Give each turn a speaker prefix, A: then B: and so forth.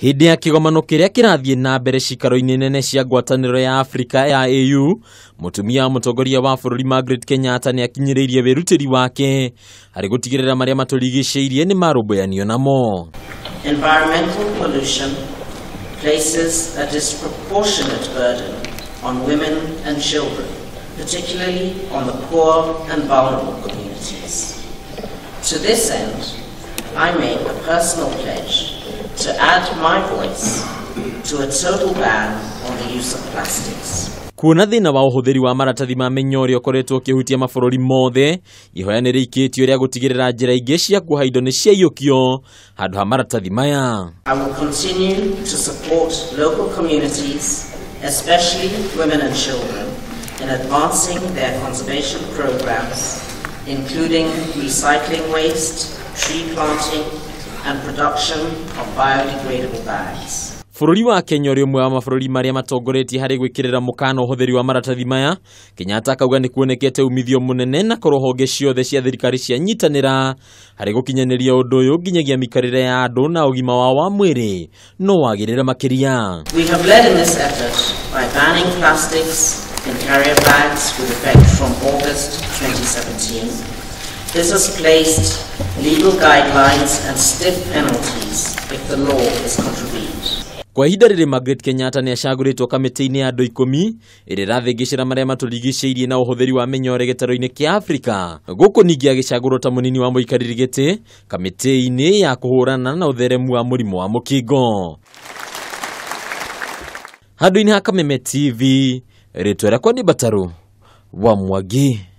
A: Hĩndĩ ya kĩgomano kĩrĩa kĩrathiĩ na mbere cikaro-inĩ nene cia ngwatanĩro ya Afrika ya AU, mũtumia wa mũtongoria wa bũrũri Margaret Kenyatta nĩ akinyĩrĩirie wĩrutĩri wake harĩ gũtigĩrĩra marĩa matũrigicĩirie nĩ marũmbũyanio namo.
B: Environmental pollution places a disproportionate burden on women and children, particularly on the poor and vulnerable communities. To this end, I make a personal pledge to add my voice to a total ban on the use of plastics.
A: Kuona thĩna wa ũhũthĩri wa maratathi ma mĩnyore ũkoretwo ũkĩhutia mabũrũri mothe, ihoya nĩ rĩikĩtio rĩa gũtigĩrĩra njĩra ingĩ cia kuoha indo nĩ ciaiyũkio handũ ha maratathi maya.
B: I will continue to support local communities, especially women and children, in advancing their conservation programs, including recycling waste, tree planting, and production of biodegradable bags.
A: Bũrũri wa Kenya ũrĩ ũmwe wa mabũrũri marĩa matongoretie harĩ gwĩkĩrĩra mũkana ũhũthĩri wa maratathi maya. Kenyatta akauga nĩ kuonekete umithio mũnene na korwo honge ciothe cia thirikari cianyitanĩra harĩ gũkinyanĩria ũndũ ũyũ nginyagia mĩikarĩre ya andũ na ũgima wao wa mwĩrĩ no wagĩrĩre makĩria.
B: We have led in this effort by banning plastics in carrier bags with effect from August 2017. This has placed legal guidelines and stiff penalties if the law is contravened.
A: Kwa ihinda rĩrĩ Margaret Kenyatta nĩ acagũrĩtwo kamĩtĩ-inĩ ya andũ 10 ĩrĩa ĩrathĩngĩcĩra marĩa matũrigicĩirie na ũhũthĩri wa mĩnyore gĩtarũ-inĩ kĩa Afrika. Gũkũ ningĩ agĩcagũrwo ta mũnini wa mũikarĩri gĩtĩ kamĩtĩ-inĩ ya kũhũrana na ũtheremu wa mũrimũ wa mũkingo. Handũ-inĩ ha Kameme TV, rĩtwa rĩakwa nĩ Mbatarũ wa Mwangi.